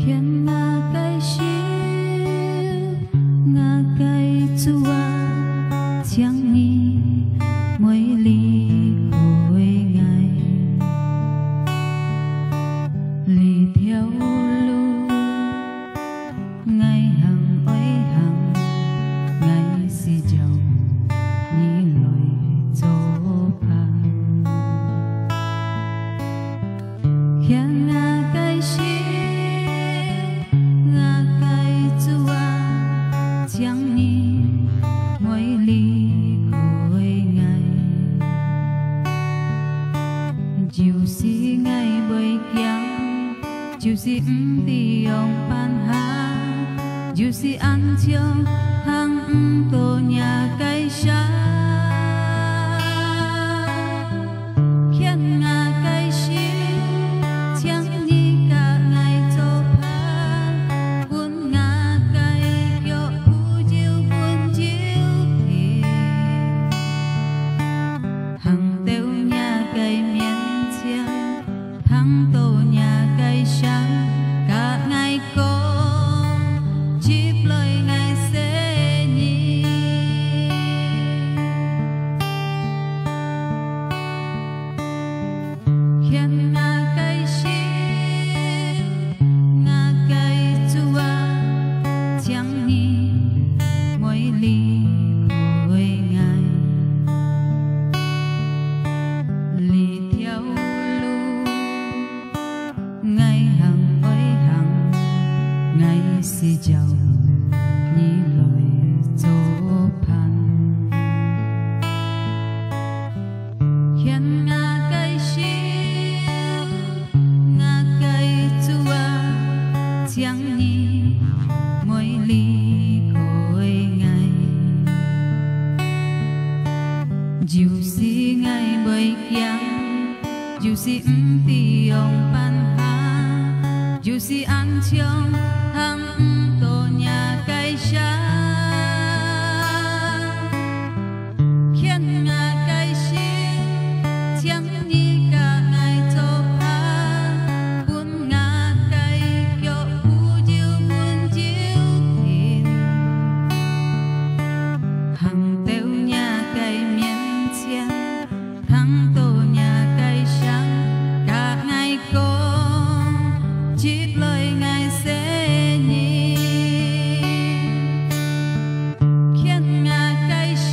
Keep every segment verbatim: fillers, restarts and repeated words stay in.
牽𠊎个手，𠊎个主啊，請你莫離開𠊎。這條路，𠊎行愛行，𠊎需要你來做伴。 牽𠊎个手，𠊎个主啊，請你莫離開𠊎。有時𠊎會驚，有時毋知仰般行，有時安全行毋到若个城。 牽𠊎个手，請你佮𠊎做伴，分𠊎个腳步有穩有定，行到若个面前，行到若个城，佮𠊎講，接來𠊎細義。 牽𠊎个手，𠊎个主啊，請你莫離開𠊎。這條路，𠊎行愛行，𠊎需要你來做伴。 牽𠊎个手，𠊎个主啊，請你莫離開𠊎。有時𠊎會驚，有時毋知仰般行，有時安全行毋到若个城。 牽𠊎个手，請你佮𠊎做伴，分𠊎个腳步有穩有定，行到若个面前，行到若个城，佮𠊎講，接來𠊎細義。 牽𠊎个手，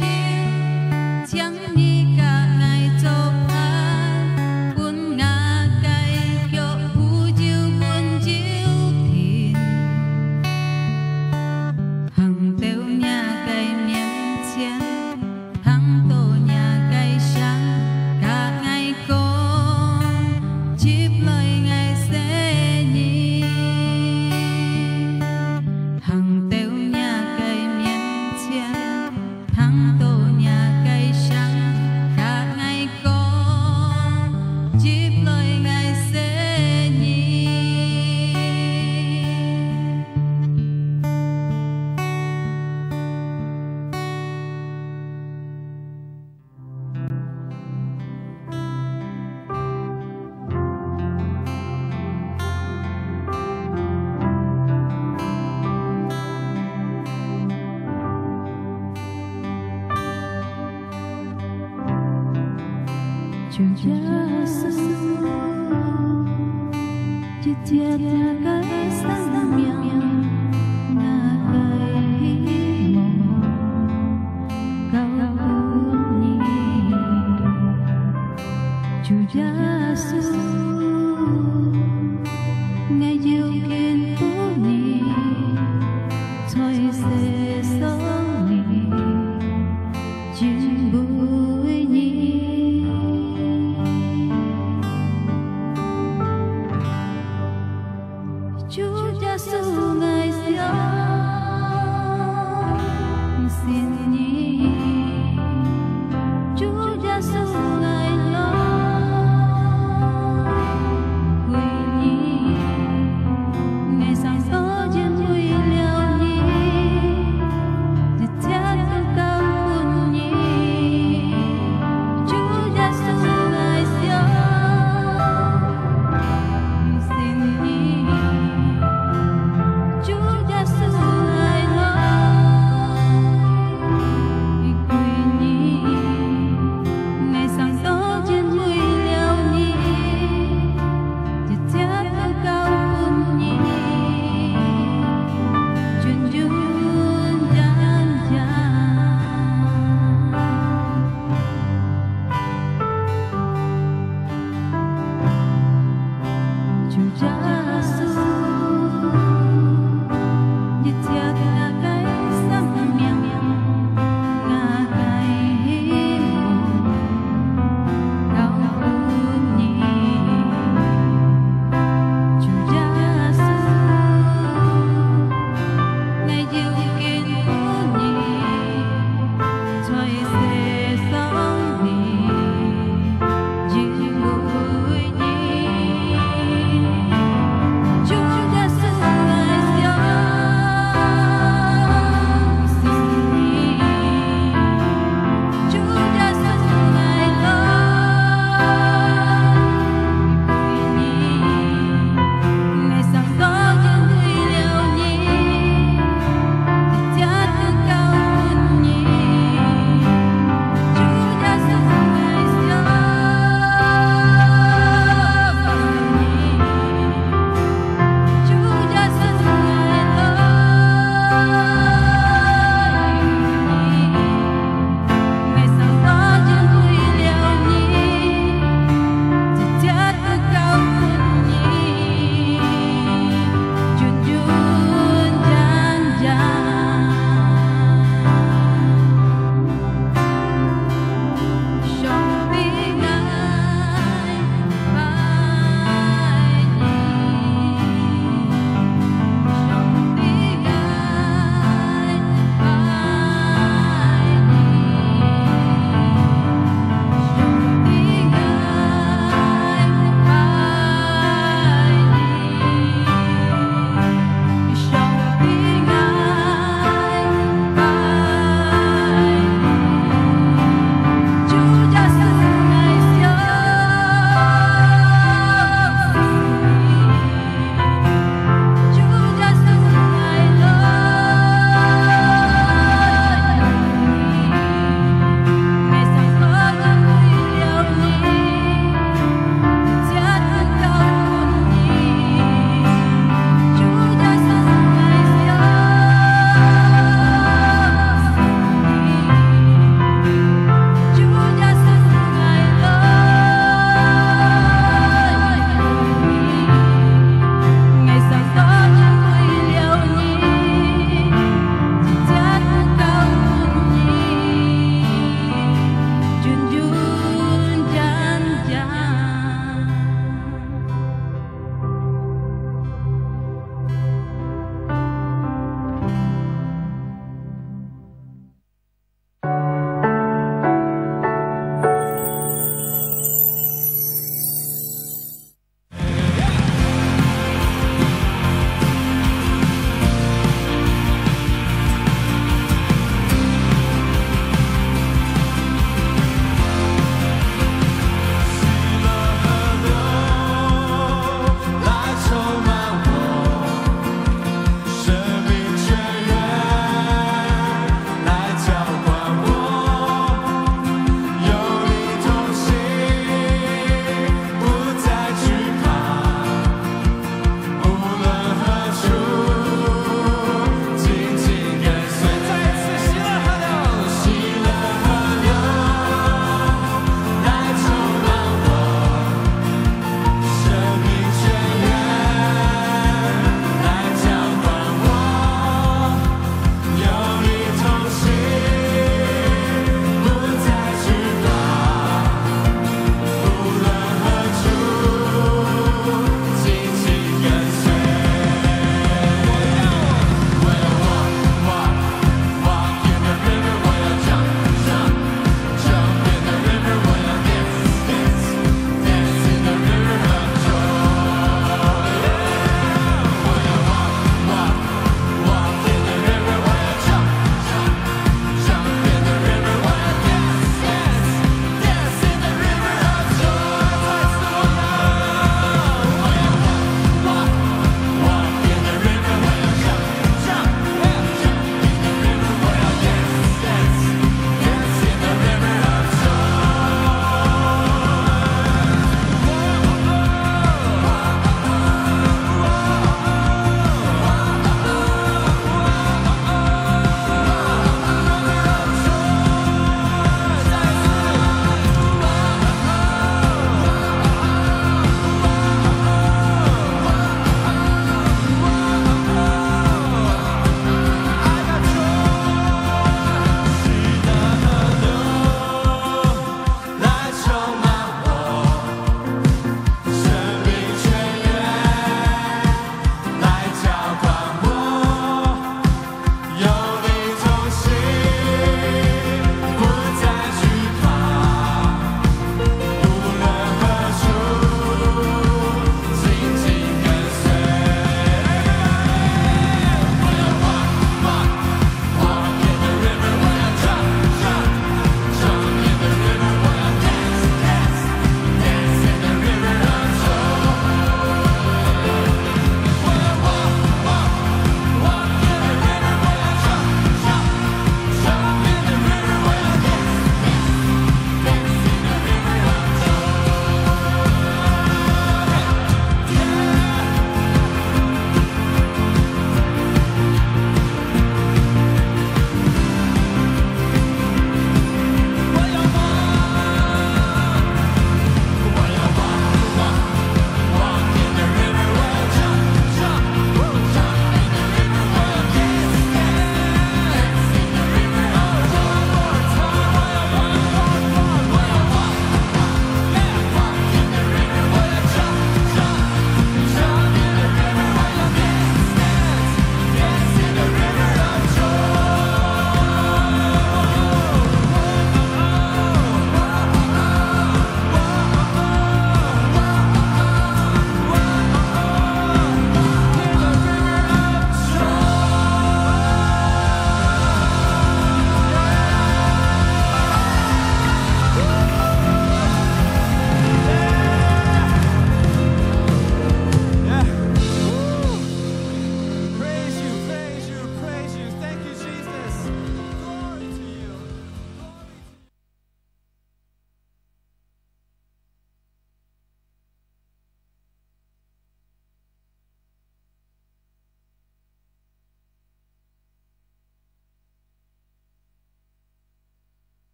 請你佮𠊎做伴，分𠊎个腳步有穩有定，行到若个面前，行到若个城，佮𠊎講，接來𠊎細義。 行到若个面前，行到若个城，佮𠊎講，接來𠊎細義。 主耶穌，一切个生命，𠊎个希望，交分你。主耶穌，𠊎有見過你，在世上你。 敬畏你。主耶穌，𠊎相信你。主耶穌，𠊎來歸你。𠊎生命因為了你。 一切都交分你，主耶穌，𠊎相信你。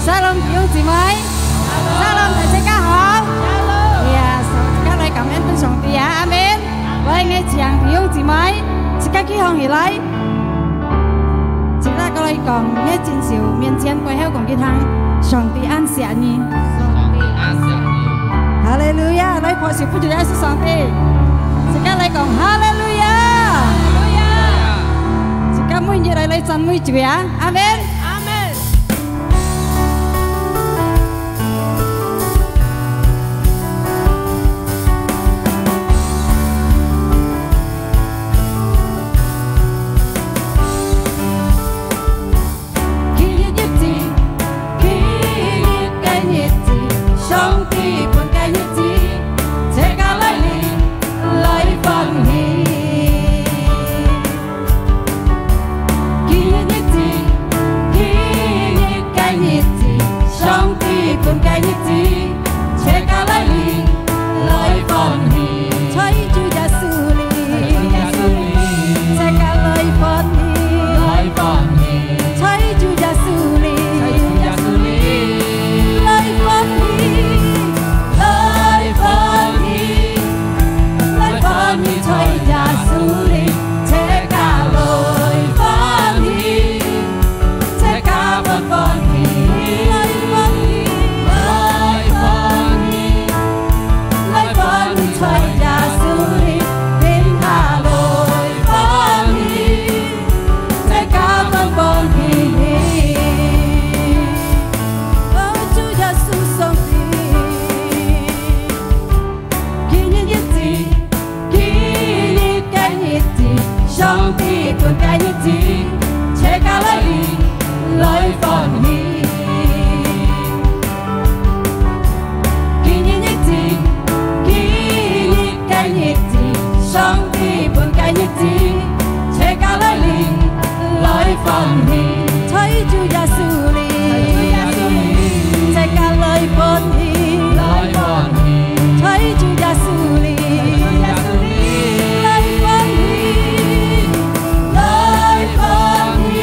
Shalom，弟兄姊妹。Shalom，大自家好。Yes，自家來感恩分上帝啊，阿門。來，𠊎請弟兄姊妹，自家企䟘起來。自家過來講，你正手面前背後講佢聽，上帝恁惜你。上帝恁惜你。哈利路亞！來，拍手分主耶穌上帝。自家來講，哈利路亞！哈利路亞！自家每日來，來讚美主啊，阿門。阿門。 今日日子，今日个日子，上帝分个日子，自家來臨，來歡喜。 今日日子，今日个日子，上帝分个日子，自家來臨，來歡喜。在主耶穌裡，在主耶穌裡，自家來歡喜，來歡喜。在主耶穌裡，在主耶穌裡，來歡喜，來歡喜。 來歡喜在耶穌裡，自家來歡喜，自家歡歡喜，來歡喜，來歡喜，來歡喜在耶穌裡，今下來歡喜，自家歡歡喜喜。哦，主耶穌上帝。 今日日子，今日个日子，上帝分个日子，自家來臨，來歡喜。今日日子，今日个日子，上帝分个日子，自家來臨，來歡喜。在主耶穌裡，在主耶穌裡，自家來歡喜，來歡喜。 在主耶穌裡，在主耶穌裡，來歡喜，來歡喜，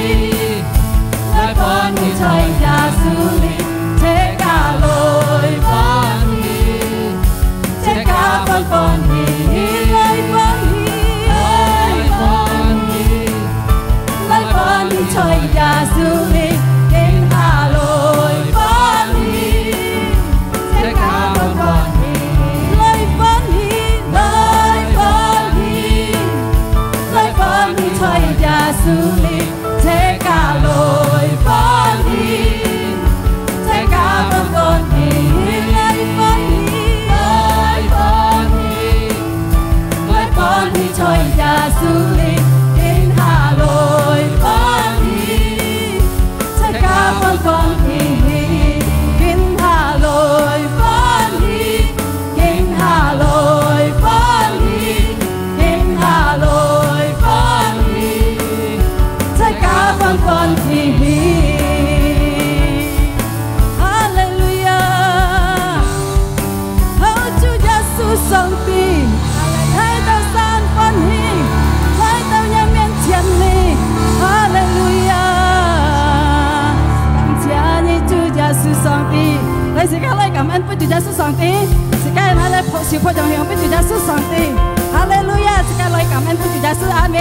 來歡喜在耶穌裡，自家來歡喜，自家歡歡喜，來歡喜，來歡喜。 來歡喜在耶穌裡，今下來歡喜，自家歡歡喜，來歡喜，來歡喜，來歡喜在耶穌裡，自家來歡喜。 自家歡歡喜，來歡喜，來歡喜，來歡喜在耶穌裡，今下來歡喜。自家歡歡喜，今下來歡喜，今下來歡喜。 今下來歡喜，自家歡歡喜喜。哈利路亞！好，主耶穌上帝，來到山歡喜，來到你面前哩。哈利路亞！感謝你，主耶穌上帝。來，自家來感恩分主耶穌上帝，自家來拍手拍掌響分主耶穌上帝。 哈利路亞！自家來感恩分主耶穌，阿門。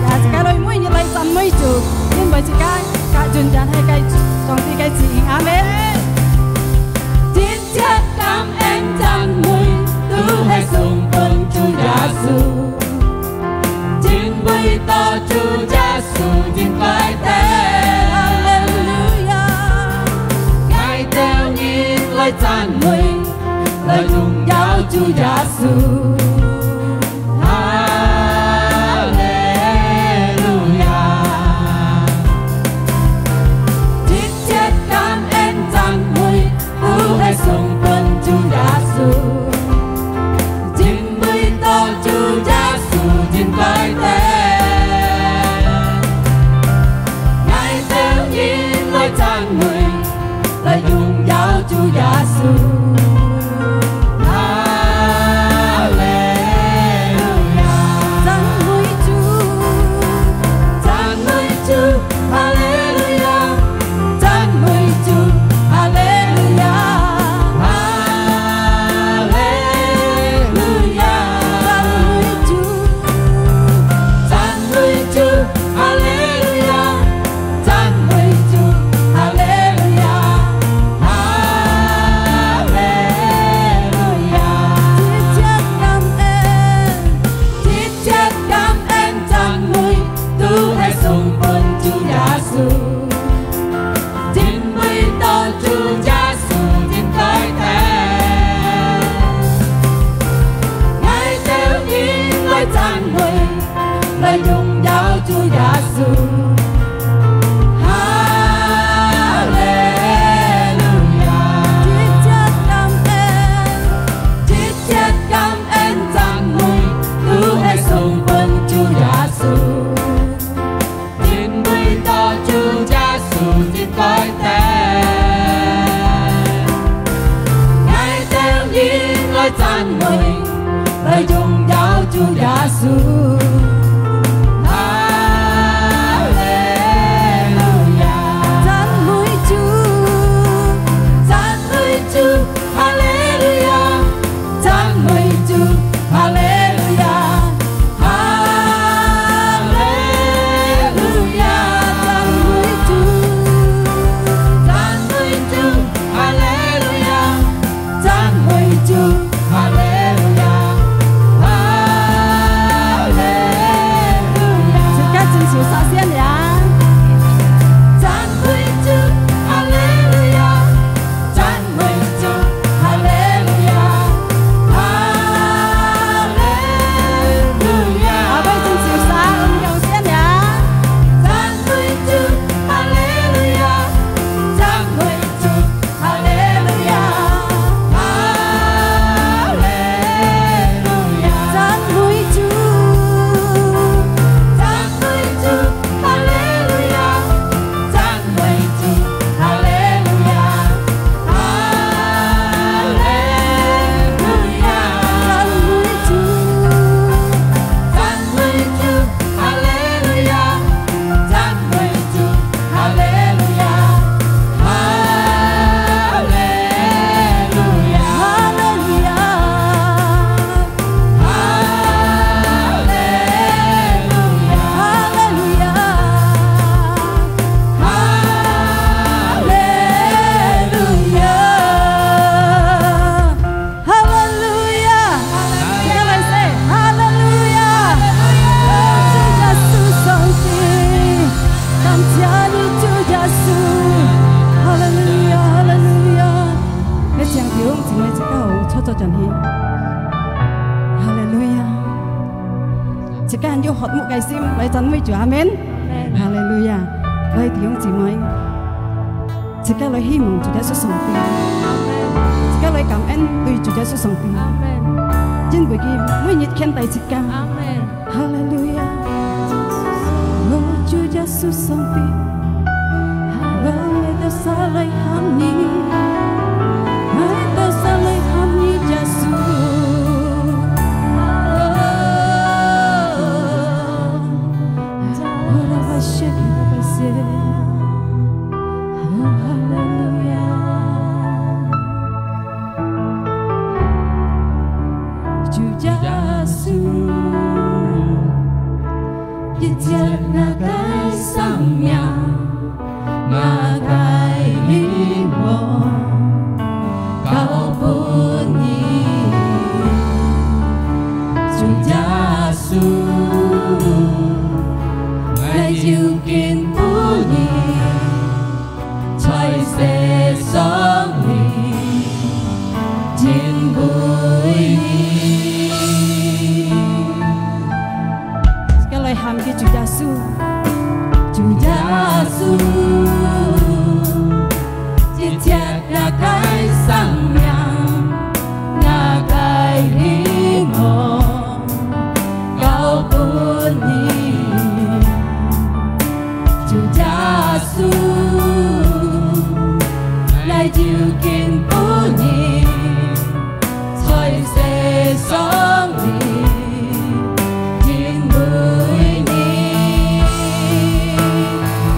也自家來每日來讚美主，因為自家个恩典係个上帝个指引，阿門。真切感恩讚美，都係送分主耶穌，因為到主耶穌真快樂。哈利路亞！𠊎兜人來讚美， 來榮耀主耶穌。哈利路亞！一切感恩讚美，都係送分主耶穌。因為到主耶穌真快樂，𠊎兜人來讚美， 來榮耀主耶穌。哈利讚美，來榮耀主耶穌。哈利路亞！讚美主，讚美主，哈利路亞！讚美主，哈利路亞！哈利路亞！讚美主，讚美主，哈利路亞！ 讚美主，哈利路亞，哈利路亞。自家真受啥先呀？讚美主，哈利路亞，讚美主，哈利路亞，哈利路亞。後尾真受啥，毋用先呀？讚美主，哈利路亞，讚美主， 哈利路亞，哈利路亞。讚美主，讚美主，哈利路亞，讚美主，哈利路亞，哈利路亞。讚美主，讚美主，哈利路亞，讚美主， 哈利路亞，哈利路亞，哈利路亞，哈利路亞，哈利路亞，哈利路亞。 哈利路亞！大家來說，哈利路亞！主耶穌上帝，感謝你，主耶穌！哈利路亞，哈利路亞！來，請弟兄姊妹自家坐坐轉去。哈利路亞！自家用渴慕个心來讚美主，阿門。阿門。哈利路亞！來，弟兄姊妹， 自家來希望主耶穌上帝，阿門。自家來感恩對主耶穌上帝，阿門。因為佢每日牽帶自家。阿門。哈利路亞。哦，主耶穌上帝，哦，𠊎兜儕來喊你，𠊎兜儕來喊你，耶穌。哦，哦，哈利路亞。主耶穌，一切𠊎个生命，𠊎个希望，交分你。主耶穌，𠊎就敬拜你。 在世上你敬拜你。自家來喊佢主耶穌，主耶穌，一切𠊎个生命，𠊎个希望， 交分你，主耶穌，𠊎就敬拜你，在世上你敬拜你。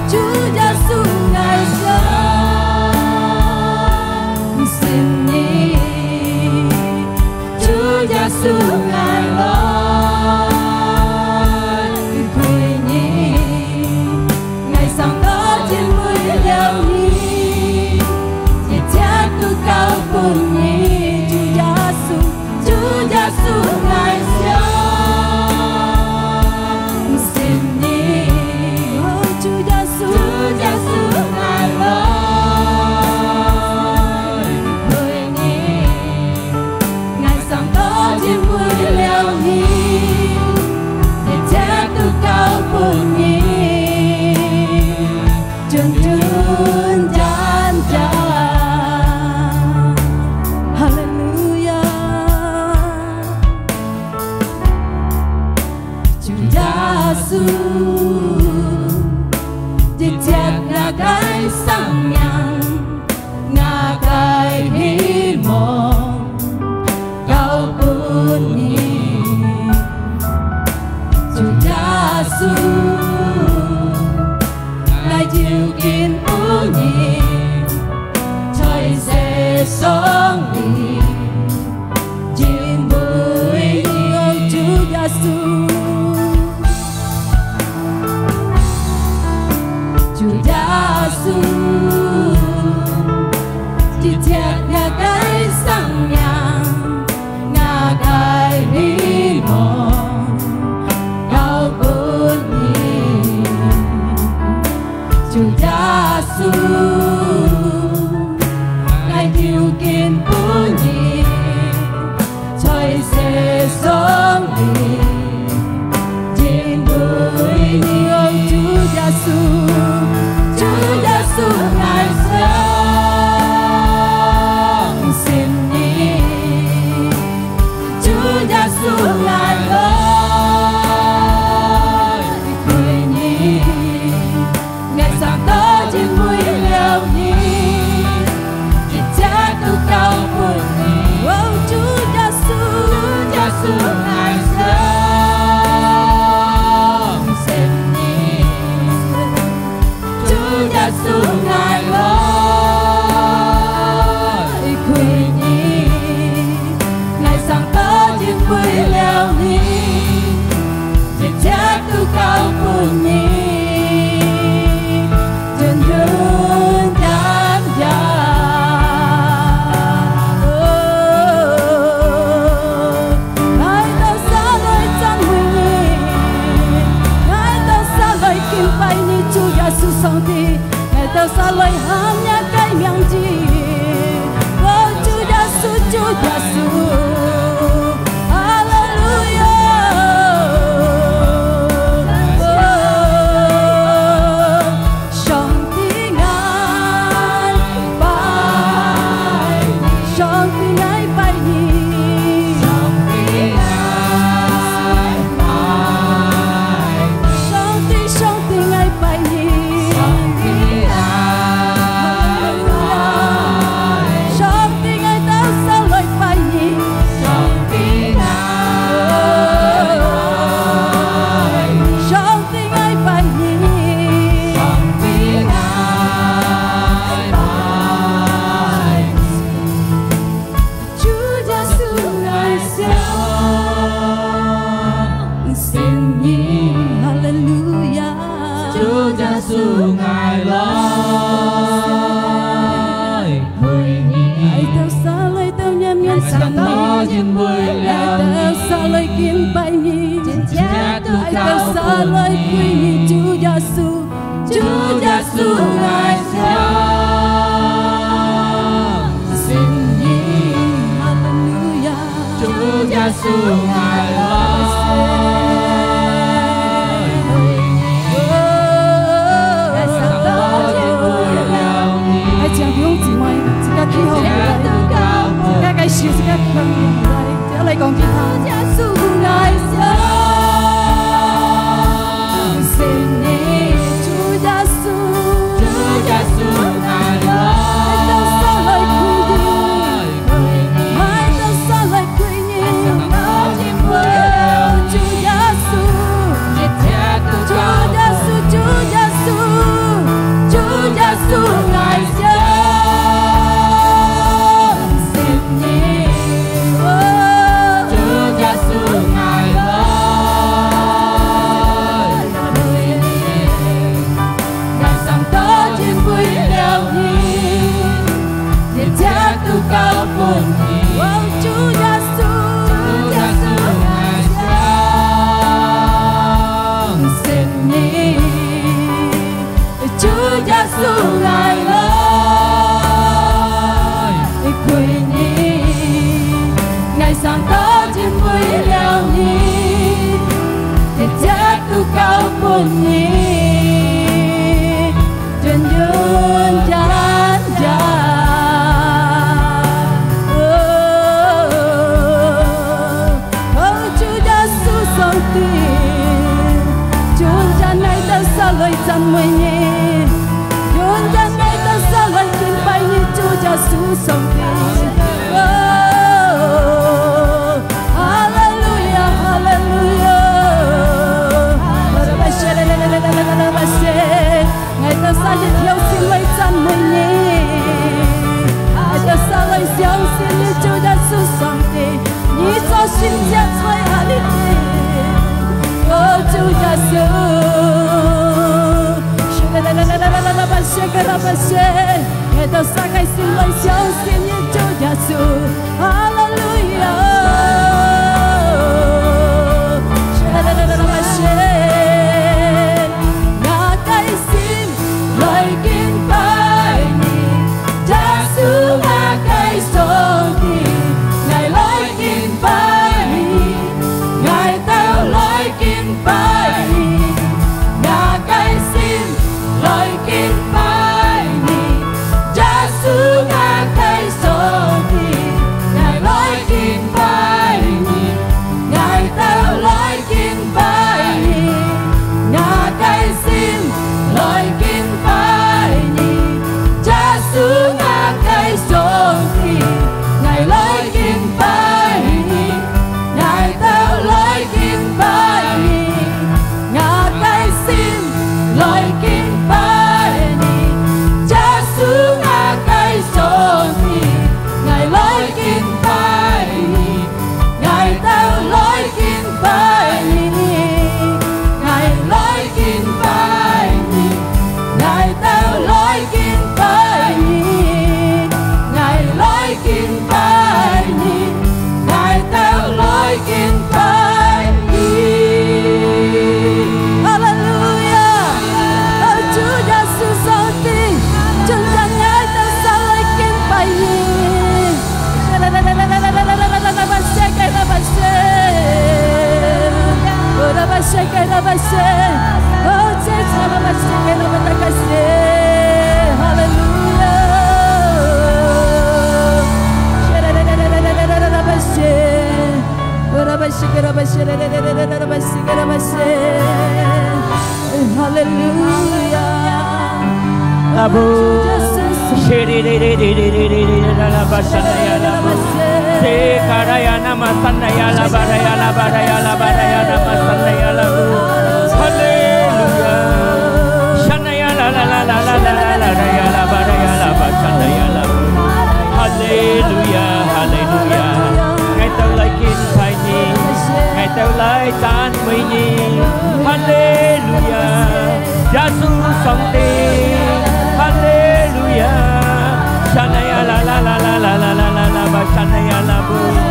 主耶穌，𠊎相信你。 主耶穌，𠊎來歸你，𠊎生到真為了你，一切都交分你。主耶穌，主耶穌，𠊎相信你。哦，主耶穌，主耶穌，𠊎來歸你。 𠊎生到真為了，𠊎拜你。上帝，上帝，𠊎拜你。上帝，𠊎兜儕來拜你。 上帝，𠊎拜你。上帝，𠊎拜你。主耶穌，𠊎相信你。哈利路亞。主耶穌，𠊎來 𠊎兜儕來到你面前，𠊎兜儕來敬拜你，𠊎兜儕來歸你，主耶穌，主耶穌，𠊎相信你。哈利路亞。 主耶穌，𠊎來歸你。𠊎請弟兄姊妹自家企好起來，自家个手自家舉起來，再來講其他。主耶穌，𠊎相信你。主耶穌，主耶穌，𠊎來。𠊎兜儕來歸你。 𠊎兜儕來歸你。主耶穌，主耶穌，主耶穌，主耶穌，𠊎相信你。主耶穌，𠊎來歸你。 𠊎生到敬畏了你，一切都交分你。哦，主耶穌，主耶穌，𠊎相信你。主耶穌，𠊎來歸你。 𠊎生到敬畏了你，一切都交分你，永永遠遠。哦，主耶穌上帝，今晡日𠊎兜儕來讚美你。 今晡日𠊎兜儕來敬拜你，主耶穌上帝。哦，哈利路亞，哈利路亞。𠊎兜儕一條心來讚美你，𠊎兜儕來相信你，主耶穌上帝。 你做神蹟在哪裡？哦，主耶穌。𠊎兜儕个心來相信你，主耶穌。哈利路亞。𠊎个心來敬拜你，耶穌，𠊎个上帝，𠊎來敬拜你，𠊎兜來敬拜你，𠊎个心來敬拜你，耶穌，𠊎个上帝，𠊎 哈利路亞！阿父。哈利路亚！哈利路亚，哈利路亚，哈利路亚！𠊎兜來敬拜你，𠊎兜來讚美你。哈利路亚，耶稣上帝，哈利路亚！哈利路亚，哈利路亚，哈利路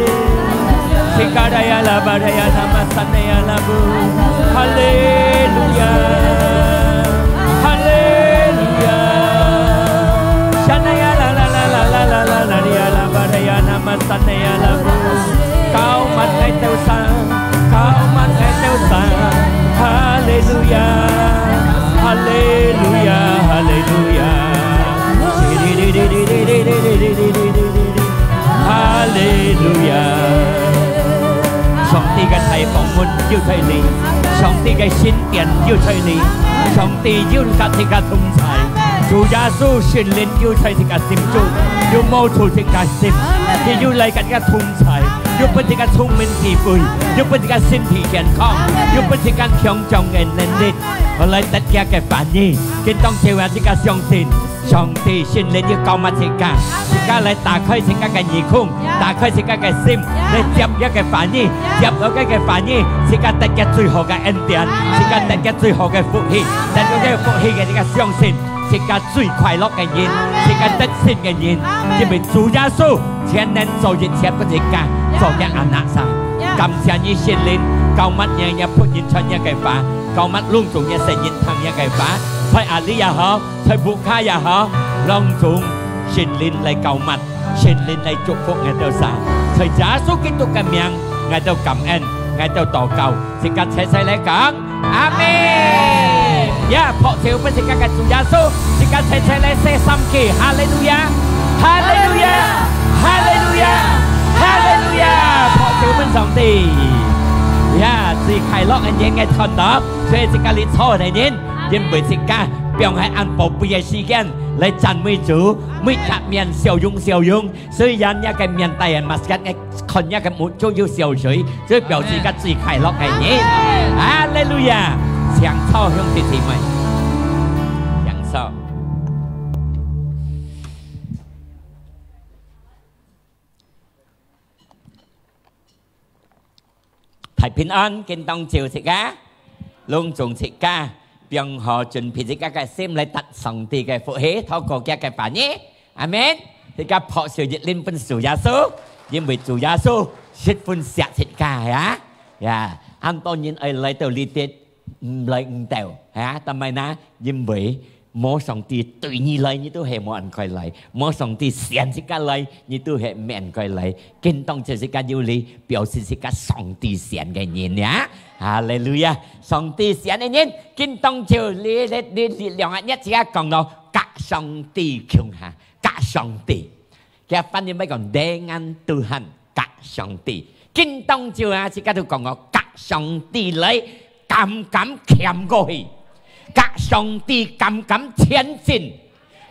亚！西卡达亚拉巴达亚那玛萨那亚拉布，哈利路亚，哈利路亚！沙那亚拉拉拉拉拉拉拉拉里亚拉巴达亚那玛萨那亚拉布，高满来斗山，高满来斗山，哈利路亚，哈利路亚，哈利路亚！哈利路亚！上帝个大方门就在你，上帝个神殿就在你，上帝有甲自家同在。主耶稣圣灵就在自家心中，有摸出自家心，佢有来甲自家同在，有分自家聪明智慧，有分自家身体健康，有分自家强壮个能力，好来得佢个话语，今当晝啊，自家相信。 上帝聖灵要膏抹自家，自家來打開自家个耳孔，打開自家个心，來接佢个話語，接到佢个話語，自家得佢最好个恩典，自家得佢最好个福氣，得到佢个福氣个，自家相信，自家最快樂个人，自家得勝个人，因為主耶穌全能做一切分自家，做佢阿拿撒。感謝你聖靈，膏抹你个僕人傳你个話，膏抹攏總你个聖人聽你个話，在阿里也好。 在屋下也好，攏總聖靈來膏抹，聖靈來祝福𠊎兜儕。在耶穌基督个名，𠊎兜感恩，𠊎兜禱告，自家齊齊來講，阿門。呀，拍手分自家个主耶穌，自家齊齊來說三句，哈利路亞，哈利路亞，哈利路亞，哈利路亞，拍手分上帝。呀，最快樂个人个看到，所以自家你坐个人，因為自家 放下恁寶貴个時間來讚美主，每隻面笑容笑容，雖然若个面戴个mask，看若个目珠有笑水，所以表示佢最快樂个人。哈利路亞！請坐，兄弟姊妹，請坐。 大平安，今當晝自家，攏總自家，放好準備自家个心來得上帝个福氣，透過佢个話語。阿門。自家拍手一輪分主耶穌，因為主耶穌十分惜自家呀。呀，恁多人愛來到這地，毋來毋到，呀，但係呢，因為 無上帝對你來，你都係無恁該來；無上帝選自家來，你都係毋恁該來。今當晝自家有你，表示自家上帝選个人呀！哈利路亞！上帝選个人，今當晝你、你、你、你兩個日自家講到，甲上帝共下，甲上帝。佢翻譯乜講，dengan Tuhan，甲上帝。今當晝啊，自家都講到，甲上帝來，敢敢徛過去。 甲上帝敢敢前進。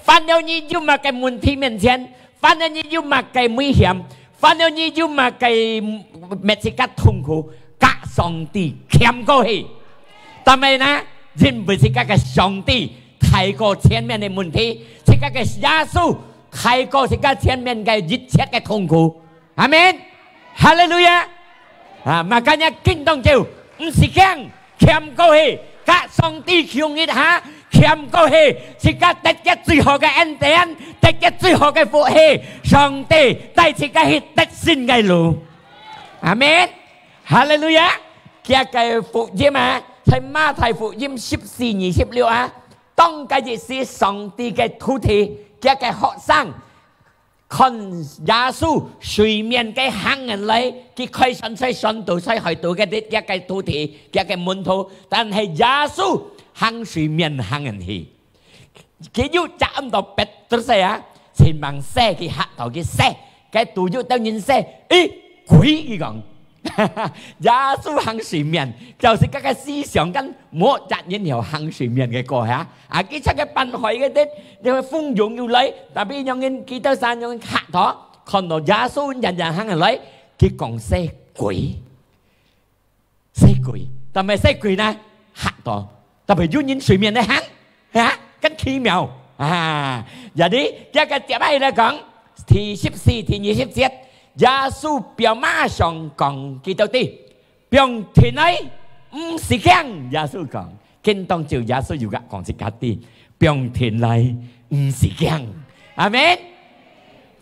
反正你有麼个問題面前，反正你有麼个危險，反正你有麼个乜自家痛苦，甲上帝徛過去。但係呢，因為自家个上帝大過前面个問題，自家个耶穌大過自家前面个一切个痛苦。 阿門。哈利路亞！啊，makanya今當晝，毋使驚，徛過去，甲上帝共一下，徛過去，自家得个最好个恩典，得个最好个福氣，上帝帶自家去得勝个路。阿門。哈利路亞！佢个福音啊，在馬太福音十四二十六啊，當該日時，上帝个徒弟，佢个學生， 看耶穌水面个行人來，佢開船在船肚，在海肚个，佢个徒弟，佢个門徒，但係耶穌行水面行人去。佢又接毋到Petrus啊，前望洗，佢嚇到佢洗，該肚肉兜人說：「咦，鬼！」佢講。耶穌行水面，表示佢个思想間無隻人曉行水面个過哈。啊，佢出个半海个地，因為風湧又來，tapi仰人佢兜儕仰人嚇到，看到耶穌遠遠行來，佢講：「係鬼，係鬼。」但係係鬼呢，嚇到，tapi有人水面來行，哈，更奇妙啊！Jadi，這个接下來講，第十四、第二十節，耶穌表馬上講佢兜知：「放定來，毋使驚。」耶穌講，今當晝耶穌又講自家知：「放定來，毋使驚。」阿門。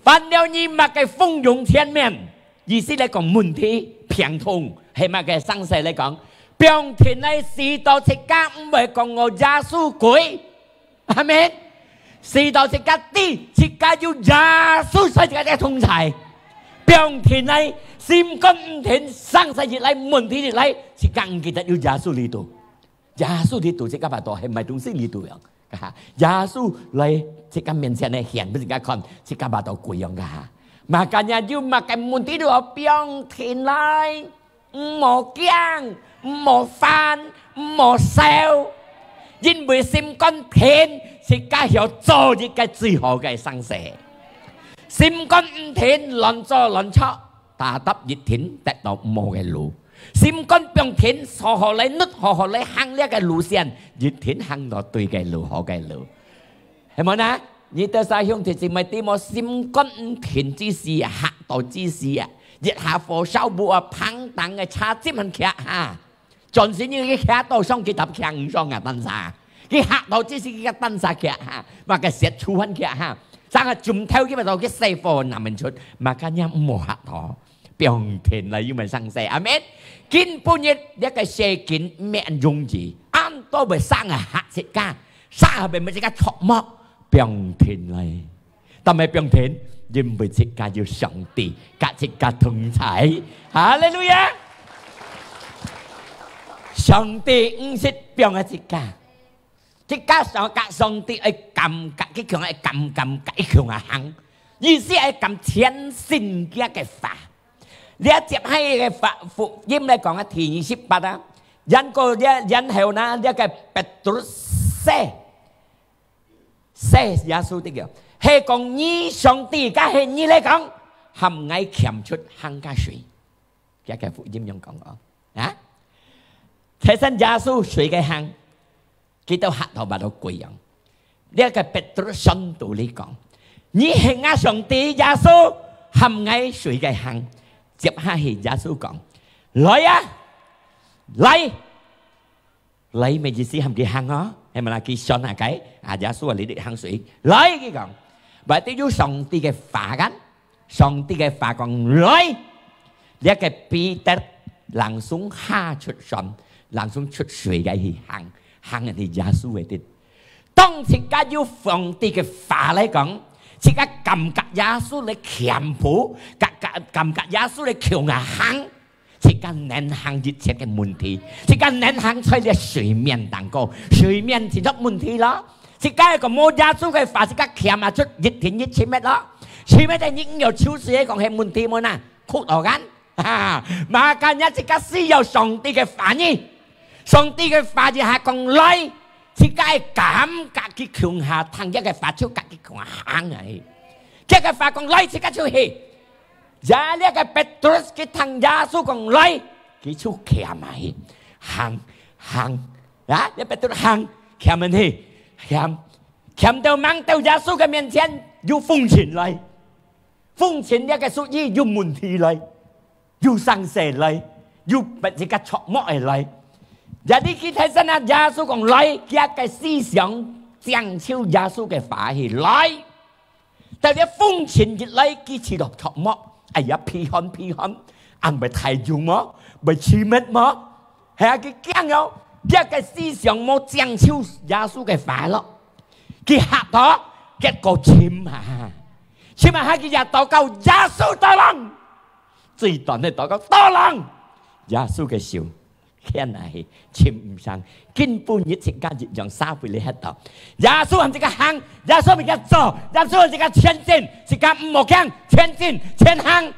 翻了你麼个風湧前面，意思來講問題、病痛，係麼个生死來講，放定來，使到自家毋會講我耶穌鬼。阿門。使到自家知，自家有耶穌在自家个同在。放定來，心肝毋定，生死一來，問題一來，自家毋記得有耶穌裡肚。耶穌裡肚，自家巴肚係麼東西裡肚樣。耶穌來自家面前呢，顯分自家看，自家巴肚鬼樣个哈。Makanya有麼个問題都愛放定來。 毋好驚，毋好煩，毋好愁，因為心肝定，自家曉做一个最好个生死。心肝毋定，亂做亂錯，tetap一定得到毋好个路。心肝放定，好好來努，好好來行這个路線，一定行到對个路，好个路。 係無呢？你兜儕兄弟姊妹知無？心肝毋定之時啊，嚇到之時啊，一下火燒屋啊，嘭當个車尖還徛哈，轉身你去徛到上去搭徛毋上啊，單儕。佢嚇到之時，佢个單儕徛哈，麼个雪柱還徛哈，生啊，轉頭佢咪到佢細火難免出，makanya毋好嚇到。 放定來又毋會生死。阿門。今晡日這个世間毋係恁容易，恁多會生啊嚇自家，生啊會自家著魔，放定來。但係放定，因為自家有上帝，佮自家同在。哈利路亞！上帝毋識放下自家。 自家上，佮上帝愛敢，佮佢共下愛敢，敢，佮佢共下行。意思愛敢全信佢个話。這接下个話，福音來講啊，第二十八啊，然後這，然後呢，這个Petrus說，說耶穌的个，係講你上帝，該係你來講，喊𠊎撿出行个水。這个福音樣講哦，啊？提醒耶穌水个行， 佢兜嚇到發到鬼樣。這个Petrus上到來講：「你係吾上帝耶穌，喊𠊎水个行。」接下去耶穌講：「來啊，來！」來，麼意思喊佢行哦？係無啦？佢想下該，啊，耶穌啊，你，你行水。來，佢講，berarti有上帝个話kan？ 上帝个話講：「來！」這个彼得langsung下出船，langsung出水个去行，行去耶穌个地。當自家有上帝个話來講，自家感覺耶穌來撿布，感，感，感覺耶穌來撿啊行，自家能行一切个問題，自家能行在這水面當中，水面就係問題咯。自家个無耶穌个話，自家撿啊出一定一千米咯。 前面个人有手勢个講係問題無啦，哭到kan？哈，makanya自家需要上帝个話語。上帝个話語係講來，自家个感覺佢共下聽佢个話就佮佢共下行啊去。佢个話講來，自家就去。呀，這个Petrus佢聽耶穌講來，佢就撿啊去，行，行，啊，這Petrus行，撿啊去，撿。 撿到吂到耶穌个面前，有風塵來。風塵這个屬於有問題來，有生死來，有別一个著魔个來。Jadi佢提醒啊，耶穌講來，佢个思想正照耶穌个話去來。但係風塵一來，佢試著著魔，哎呀，避寒避寒，恁會大勇無？會死滅無？係啊，佢驚哦，佢个思想無正照耶穌个話咯。 佢嚇到，結果沉下，沉下，佢也禱告：「耶穌，tolong！」最短个禱告：「Tolong！」耶穌个手牽啊去，尋毋成，今晡日自家一樣社會裡歇到。耶穌喊自家行，耶穌喊自家做，耶穌喊自家前進，自家毋好驚，前進，前行。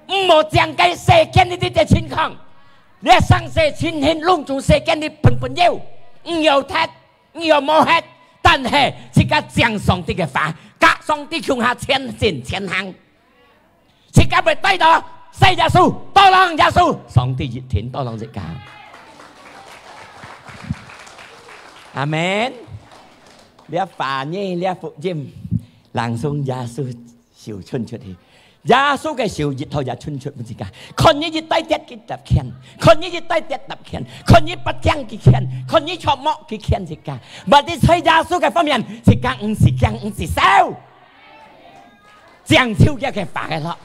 毋好將該世間裡這个情況，這生世情形攏總世間裡本本有，毋要忒，毋要無忒，但係自家將上帝个話，佮上帝共下前進，前行。 自家會帶到細耶穌，tolong耶穌，上帝一定tolong自家。阿門。這話語，這福音，人從耶穌手伸出去，耶穌个手一頭也伸出分自家，看你一帶跌佢搭牽，看你一帶跌搭牽，看你發驚佢牽，看你著魔佢牽自家。But在耶穌个方面，自家毋使驚，毋使愁。 將就佢个話个咯。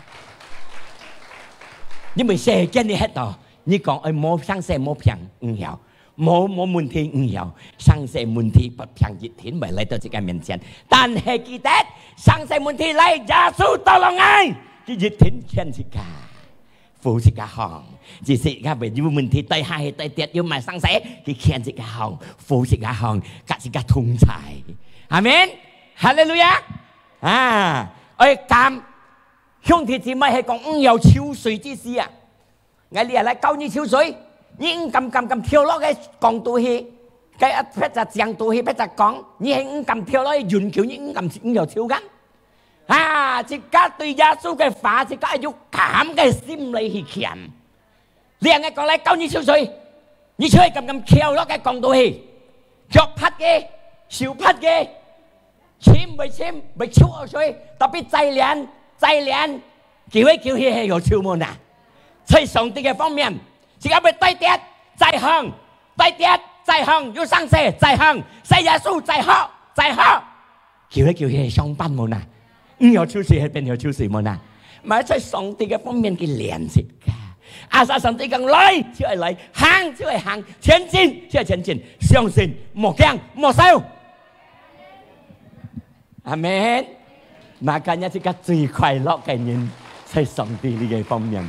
因為世間裡歇到，你講，哎，無生死無病，毋曉，無，無問題，毋曉，生死問題發病一定會來到自家面前。但係記得，生死問題來，耶穌tolong𠊎，佢一定牽自家，扶自家行。只是自家會有問題，帶下去，帶跌，有麼个生死，佢牽自家行，扶自家行，佮自家同在。阿門。哈利路亞。 啊，愛感，兄弟姊妹係講，毋要泅水之時啊。𠊎這下來教你泅水，你毋敢敢敢跳落該江肚去，該啊，別隻江肚去，別隻江，你係毋敢跳落去，永久你毋敢，毋要泅个。啊，自家對耶穌个話，自家愛有感个心來去牽。 這下𠊎講來教你泅水，你就會敢敢跳落該江肚去，腳㧒个，手㧒个，深會深，會泅好水，tapi再練，再練，久而久去係有泅無哪？在上帝个方面，自家會帶跌，再行，帶跌，再行，有生死，再行，細耶穌，再好，再好。 久而久去相反無哪？毋曉泅水，係變曉泅水無哪？嘛在上帝个方面去練習个。Asal上帝講來，就愛來；行，就愛行；前進，就愛前進。相信，莫驚，莫愁。阿門。Makanya自家最快樂个人，在上帝這个方面。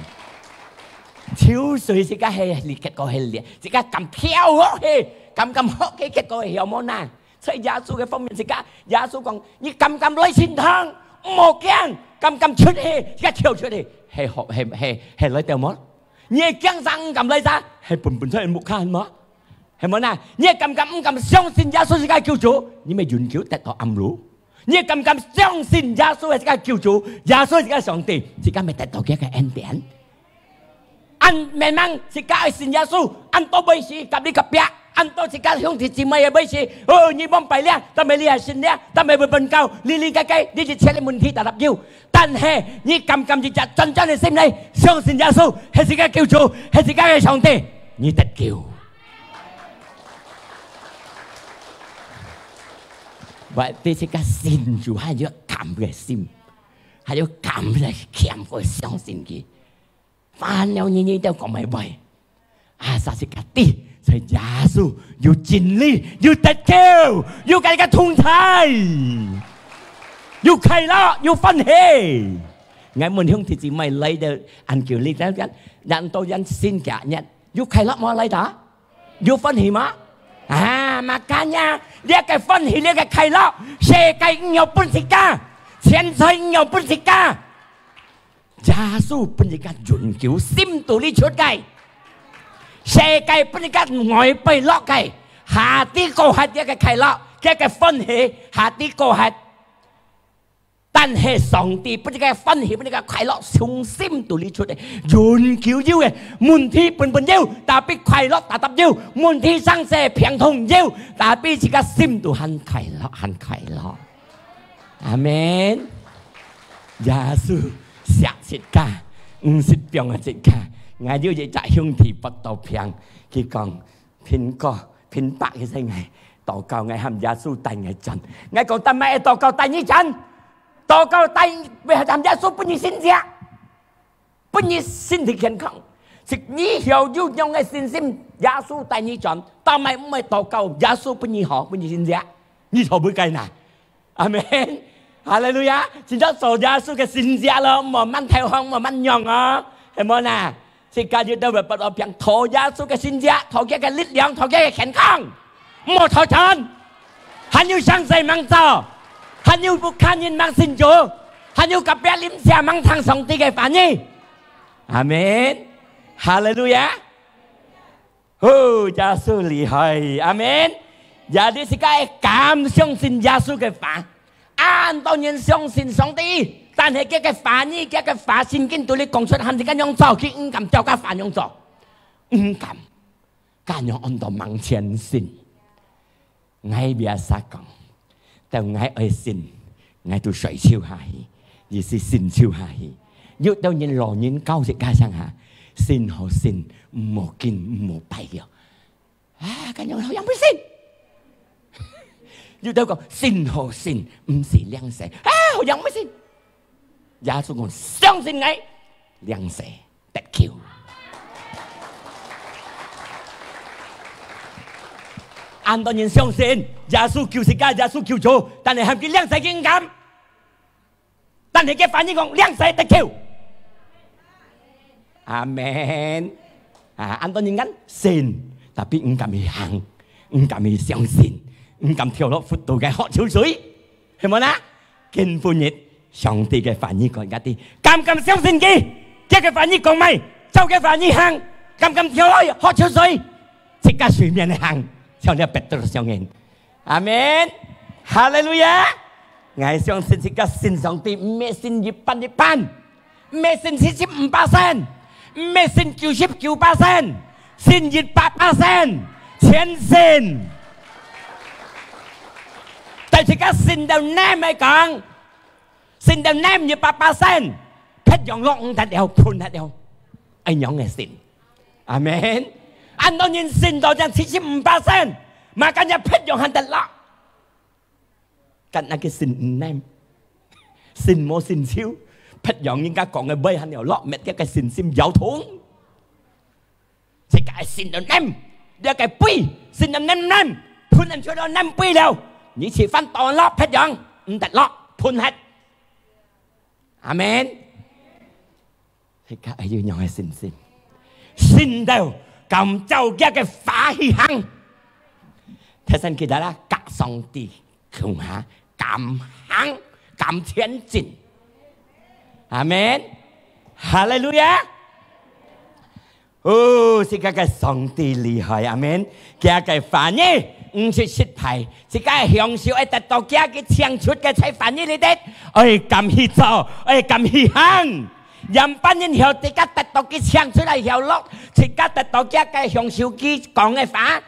泅水自家係，你結果係練，自家敢跳落去，敢敢學个結果係無哪？ 在耶穌个方面，自家耶穌講：「你敢敢來聖堂，毋好驚，敢敢出去，自家跳出去。」係好，係，係，係來得無？你係驚啥毋敢來啥？係本本出去屋下無？係無哪？你係敢敢毋敢相信耶穌自家救主？你乜永久得到暗路。你係敢敢相信耶穌係自家救主，耶穌係自家上帝，自家乜得到佢个恩典。 An memang自家愛信耶穌，恁多尾時，隔籬隔壁，恁多自家兄弟姊妹个尾時，哦，你往拜了，但係你還信了，但係會問教，你理解个，你一切个問題都答有。但係你敢敢一隻專專个心來相信耶穌，係自家救主，係自家个上帝，你得救。我對自家信主還有敢个心，還有敢个謙个相信佢。 煩惱日日都講毋會。Asal自家知，在耶穌有真理，有得救，有佢个同在，有快樂，有歡喜。𠊎問兄弟姊妹來到恁久，你等等，人都人信假日，有快樂無來到？有歡喜無？啊，makanya，這个歡喜，這个快樂，世界毋曉分自家，錢財毋曉分自家。 耶穌分自家永久心肚裡出个，世界分自家外背落个，下底過下底个快樂，个个歡喜，下底過下。但係上帝分自家歡喜，分自家快樂，從心肚裡出个，永久有个，問題本本有，tapi快樂tetap有，問題生死病痛有，tapi自家心肚還快樂，還快樂。 阿門。耶穌惜自家，毋識放過自家。𠊎有一隻兄弟發到病，佢講：「平哥，平伯，佢請𠊎禱告，𠊎喊耶穌帶𠊎轉。」𠊎講：「做麼个禱告帶你轉？禱告帶，喊耶穌分你神蹟。」 分你身體健康。係你曉有恁樣个信心，耶穌帶你轉，做麼毋愛禱告，耶穌分你好，分你神蹟，你做毋得哪？阿門。哈利路亞！真正做耶穌个神蹟咯，莫慢投降，莫慢讓哦，係無哪？自家有兜會發到病，討耶穌个神蹟，討佢个力量，討佢个健康，莫討錢。還有上世吂做，還有屋下人吂信主，還有隔壁鄰舍吂聽上帝个話語。阿門。哈利路亞。哦，耶穌厲害，阿門。也你自家愛敢相信耶穌个話。恁多人相信上帝，但係佢个話語，佢个話聖經對你講出，喊自家仰做，佢毋敢照佢話仰做，毋敢。恁樣安到吂全信。𠊎biasa講，到𠊎愛信，𠊎都睡就下去，意思信就下去。有兜人老人教自家上下，信好信，毋好緊，毋好拜了。啊，恁樣好像毋信。有兜講，信好信，毋使領洗。啊，好像毋信。耶穌講，相信𠊎，領洗得救。恁多人相信耶穌救自家，耶穌救主，但係喊佢領洗，佢毋敢。但係佢反應講，領洗得救。阿門。啊，恁多人講信，tapi毋敢去行，毋敢去相信，毋敢跳落佛道个渴手水，係無啦？今晡日，上帝个話語講一下知，敢毋敢相信佢？佢个話語講麼个，照佢話語行，敢毋敢跳落渴手水？自家隨便个行，像這Petrus相應。阿門。哈利路亞。𠊎相信自家信上帝，毋係信一半一半，毋係信七十五巴仙，毋係信九十九巴仙，信一百巴仙，全信。但自家信到哪位講，信到哪一百巴仙，別樣落毋得了，噴忒了，恁樣个信。阿門。恁多人信到正七十五巴仙，嘛敢若別樣還得落。 敢若个信毋能，信無信就，別樣人家講个話還要落，滅這个信心搖動。自家信到能，這个杯，信到能能，噴人出到能杯了，你食飯當落別樣，毋得落，噴忒。阿門。 自家愛有恁樣个信心，信到敢照佢个話去行。提醒自家啦，佮上帝共下，敢行，敢前進。阿門。哈利路亞。哦，自家个上帝厲害，阿門。佢个話語，毋識失敗，自家个享受愛得到佢个請出个在話語裡底，愛敢去做，愛敢去行。 仰般人曉得自家得到佢請出來曉落，自家得到佢个享受佢講个話。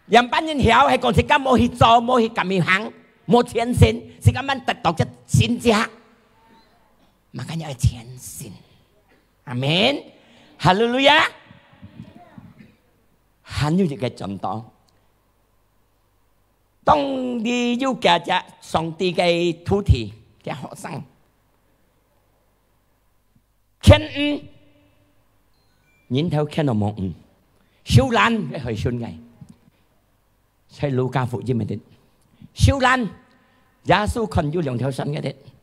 仰般人曉係講自家無去做，無去敢去行，無前進，自家慢得到這神蹟。嘛敢愛前進。阿門。哈利路亞。還有一个講道，當你有幾隻上帝个徒弟，个學生， 牽魚，人頭牽到無魚，受難个海脣个。在路加福音裡底，受難，耶穌看有兩條船个，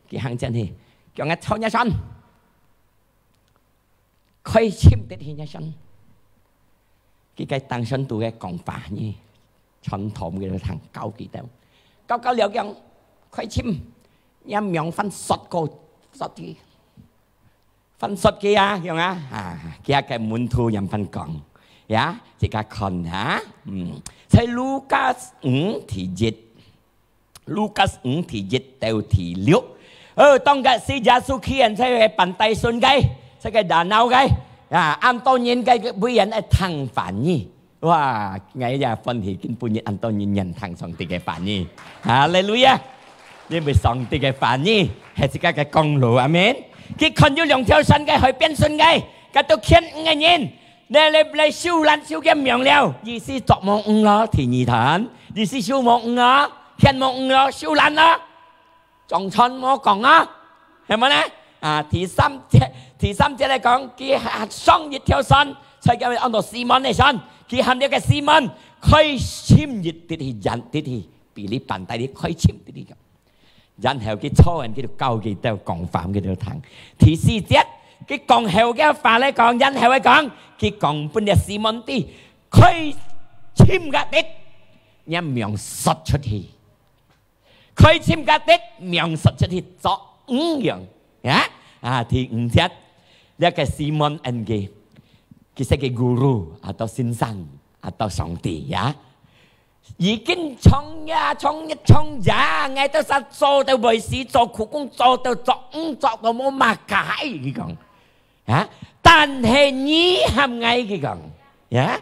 佢行前去，叫𠊎坐若船，開深得去若船。佢个頂船肚个講話呢，傳道个人教佢兜，教教了講，開深，若網翻索過，索去。 翻索佢啊，樣啊，啊，佢个門徒仰般講，呀，自家看啊，嗯，在路加五第一，路加五第一到第六。哦，當該時耶穌企在該个半大船个，在該danau个，啊，恁多人个，个位人愛聽話語。 哇，𠊎也歡喜，今晡日恁多人願聽上帝个話語。哈利路亞！因為上帝个話語係自家个光路，阿門。佢看有兩條船个海邊脣个，該兜牽魚个人，來，來，來收難收个網了，意思捉無魚咯，第二段，意思收無魚咯，牽無魚咯，收難咯。 總算無講啊，係無呢？啊，第三節，第三節來講，佢上一條船，在該安到西門个船，佢喊這个西門，開深一滴去，遠滴去，比你半大滴開深滴去。然後佢坐穩，佢就教佢兜講話，佢兜聽。第四節，佢講好个話來講，然後來講，佢講分這Simon知，開尋个地，若命殺出去。開尋个地，命殺出去做魚樣。啊，啊，第五節，這个Simon恩佢，佢係个guru，atau先生，atau上帝，ya。 已經長夜，長日，長夜，𠊎兜儕做到會死，做苦工，做到作，嗯，做到無麼个，佢講。啊，但係你喊𠊎，佢講，呀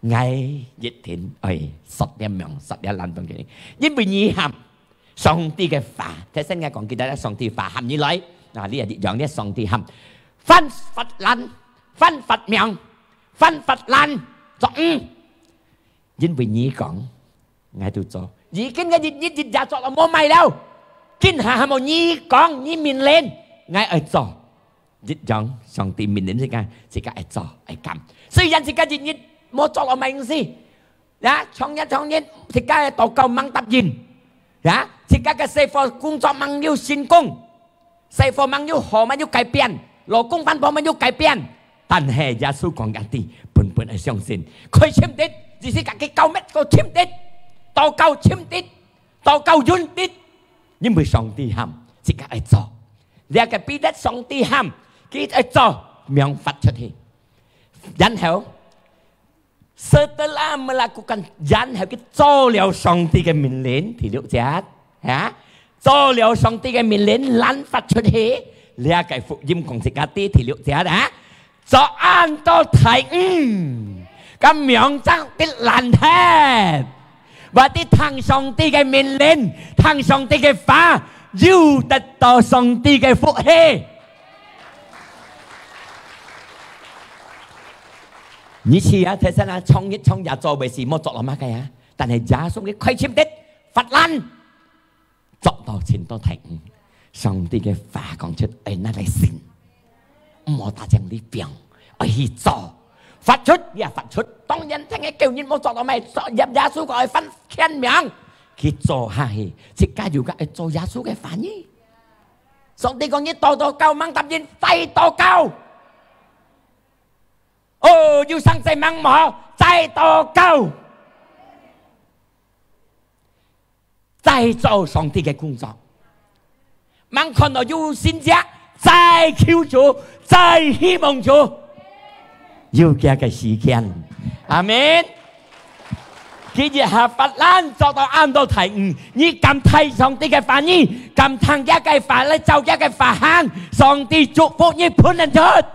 ，𠊎一定愛殺這命，殺這爛東西，因為你喊，上帝个話，頭先𠊎講，記得上帝話喊你來，啊，你也一樣，你上帝喊，犯法爛，犯法命，犯法爛，作，嗯， 因為你講，𠊎就做。已經个日日日夜做了，無賣了。今下還無你講，你命令，𠊎愛做。一樣，上帝命令自家，自家愛做，愛幹。雖然自家日日無做了，毋使。呀，長日長日，自家个禱告吂答應。呀，自家个生活工作吂有成功。 生活吂有好，吂有改變，老公翻婆吂有改變。但係耶穌講个知，本本愛相信，開尋得，只係家己搞乜个尋得，禱告尋得，禱告用得，因為上帝喊，自家愛做。這个彼得上帝喊，佢愛做，命發出去。然後， Setelah melakukan，然後佢做了上帝个命令，第六節，啊，做了上帝个命令，爛發出去，這个福音講自家知，第六節，啊，做恁多大魚，該命正得爛忒。Berarti聽上帝个命令，聽上帝个話，有得到上帝个福氣。 你試啊，頭先啊，長日長夜做會死，無做了麼个啊？但係耶穌佢開尋得，發爛，做到盡多大魚。上帝个話講出，愛拿來信，毋好打正你病，愛去做，發出，你也發出。當然，聽个叫人無做了麼个，耶穌講愛翻天命，去做下去，自家有个愛做耶穌个話語。上帝講你禱禱告，吂答應，再禱告。 哦，有生死吂無，再禱告，再做上帝个工作。吂看到有神蹟，再求主，再希望主，有佢个時間。阿門。 佢一下發爛做到恁多大魚，你敢聽上帝个話語，敢聽佢个話來照佢个話行，上帝祝福你分得出。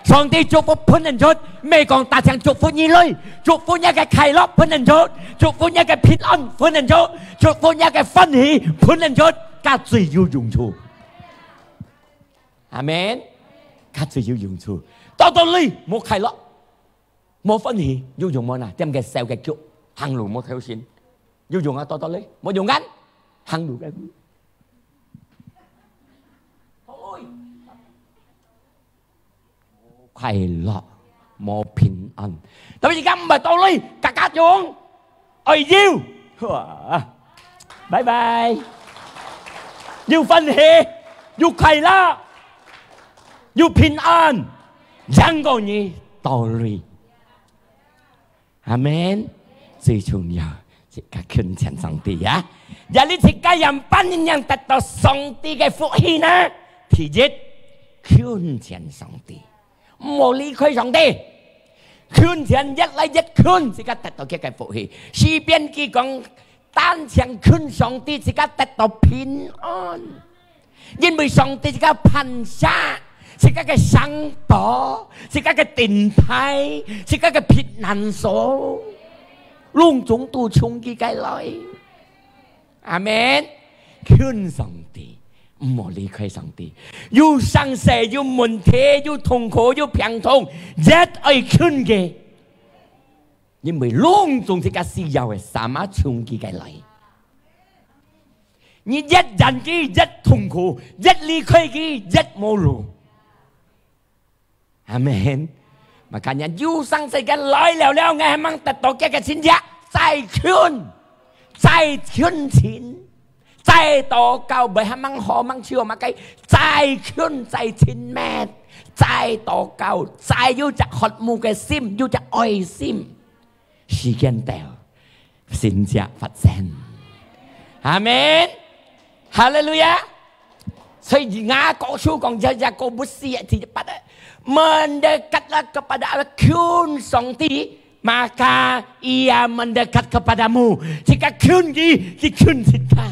上帝祝福分得出，毋係講單淨祝福你鐳，祝福你个快樂分得出，祝福你个平安分得出，祝福你个歡喜分得出，該最有用處。阿門。該最有用處。多多鐳，無快樂。 無歡喜，有用無呢？踮个燒个腳，行路無頭先，有用啊，多多鐳，無用啊，行路个。快樂，無平安。Tapi而家毋係多鐳，家家用。 哎喲，哇，拜拜。有歡喜，有快樂，有平安，贏過你多鐳。阿門。最重要，自家近前上帝啊！這裡自家仰般樣得到上帝个福氣呢？第一，近前上帝。 毋好離開上帝。近前越來越近，自家得到佢个福氣。詩篇佢講，單淨近上帝，自家得到平安。因為上帝自家磐石，自家个城堡，自家个盾牌，自家个避難所，攏總都從佢該來。 阿門。近上帝，毋好離開上帝。有生死，有問題，有痛苦，有病痛，越愛近佢。因為攏總自家需要个，sama從佢該來。你越遠佢，越痛苦，越離開佢，越無路。 阿門。Makanya有生死个來了了，𠊎還吂得到佢个神蹟，再近，再近前，再禱告，毋係吂好吂笑麼个，再近再親密，再禱告，再有隻渴慕个心，有隻愛心。時間到，神蹟發生。阿門。哈利路亞。所以雅各書講，這雅各不是第八个，mendekatlah kepada Allah，近上帝，maka Ia mendekat kepadamu。自家近佢，佢近自家；